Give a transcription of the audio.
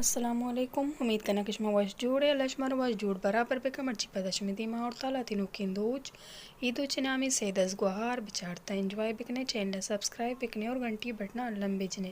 السلام علیکم، امید کناں کہ شما وش جوڑ ئے۔ اللہ شمارا وش جوڑ برابر بکن۔ مرچی پدا شمے دیما ہورتال آتی نوکیں دوچ۔ اے دوچ نامی سید از گوہار۔ بچارتا انجوائے بکنے، چینل سبسکرائب بکنے اور گھنٹی بٹنا الم بجنے۔